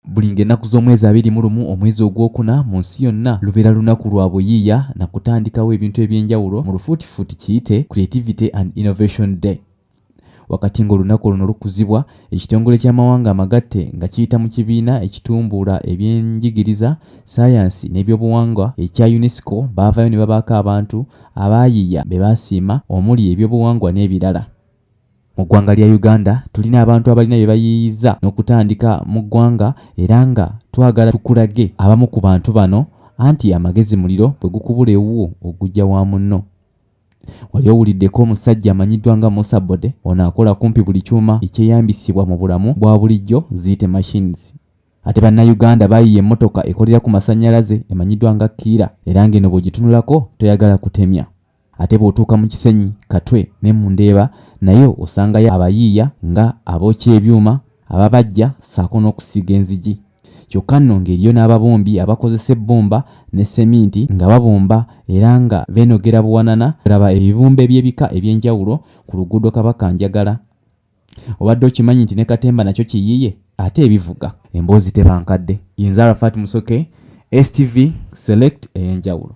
Buli ng'ennaku z'omwezi 21 omwezi ogwokuna mu nsi yonna lubeera lunaku lwa buyiiya na kutandikawo ebintu eby'enjawulo mu lufuutifuuti kiyite Creativity and Innovation Day. Wakati ng'olunaku luno lukuzibwa, ekitongole ky'amawanga amagatte nga kiyita mu kibiina ekitumbuula ebyenjigiriza, sayansi n'ebyobuwangwa ekya UNESCO baavayo ne babaako abantu abaayiiya be baasiima omuli ebyobuwangwa n'ebirala. Mu ggwanga lya Uganda tulina abantu abalina bye bayiiyizza n'okutandika mu ggwanga era nga twagala tukulage abamu ku bantu bano anti amagezi muliro bwe gukubula ewuwo ogujja wa munno. Wali owuliddeko omusajja amanyiddwa nga Musa Bode? Ono akola kumpi buli kyuma ekyeyambisibwa mu bulamu bwa bulijjo ziyite machines. Ate Bannayuganda bayiiya emmotoka ekolera ku masannyalaze emanyiddwa nga Kiira era ng'eno bw'ogitunulako toyagala kutemya. Ate bw'otuuka mu Kisenyi, Katwe ne mu Ndeeba nayo osangayo abayiiya nga abookya ebyuma, ababajja ssaako n'okusiiga enzigi. Kyokka nno ng'eriyo n'ababumbi abakozesa ebbumba ne seminti nga babumba era nga beenogera buwanana laba ebibumbe by'ebika eby'enjawulo ku luguudo Kabaka Njagala. Obadde okimanyi nti ne katemba nakyo kiyiiye ate ebivuga? Emboozi teba nkadde. Yenze Arafat Musoke, STV Select ey'enjawulo.